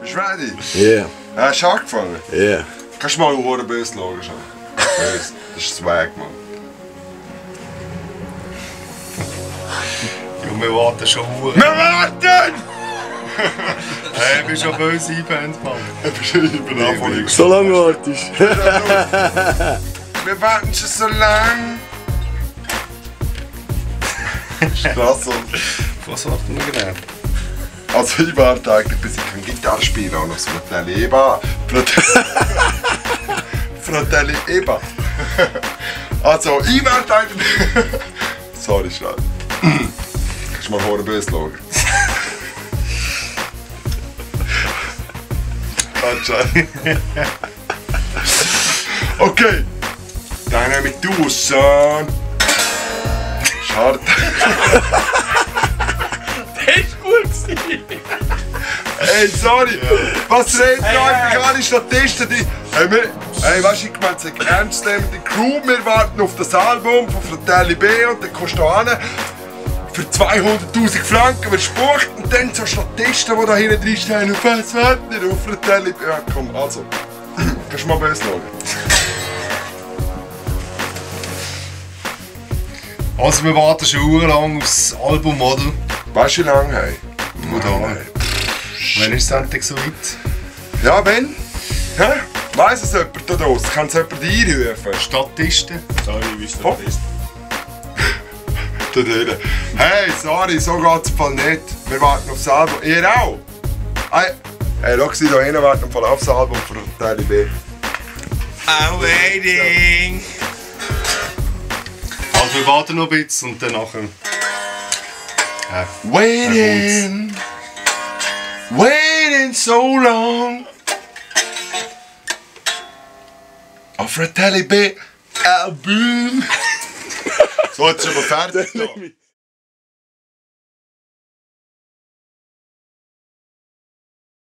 Bist du ready? Yeah. Hast du angefangen? Yeah. Kannst du mal einen Böse schauen? Böse. Das ist Swag, Mann. Ja, wir warten schon. Wir warten! Hey, bist schon böse eingepennt, Mann. Ich bin anfangen. So lange wartest du. Wir warten schon so lang. Das ist krass. Was warten wir genau? Also ich warte eigentlich, bis ich kann Gitarre spielen und noch das Fratelli Eba. Fratelli Eba. Also ich warte eigentlich... Sorry, schnell. Kannst du mal Hornböse schauen? Okay. Dann mit du, Son. Schade. Das ist gut gewesen. Ey, sorry! Was redet ihr amerikanische Statisten? Hey, weißt du, ich meine, es ernst nehmen, die Crew, wir warten auf das Album von Fratelli B und dann kommst du hin. Für 200'000 Franken wirst du gebucht und dann so Statisten, die da hinten drin stehen, auf was warten wir auf Fratelli B. Ja, komm, also. Kannst du mal böse schauen? Also, wir warten schon lange aufs Album, oder? Weißt du, wie lange, hey? Wann ist es endlich so weit? Ja, wenn? Hä? Weiss es jemand da draussen? Kann es jemand einrufen? Statisten? Sorry, wie ist das? Da drinnen. Hey, sorry, so geht's im Fall nicht. Wir warten aufs Album. Ihr auch? Hey, schau sie da hinten, warten im Fall aufs Album von Fratelli B. I'm waiting! Also, wir warten noch ein bisschen und dann nachher... Waiting, waiting so long. Auf Fratelli B Album. So, jetzt sind wir fertig.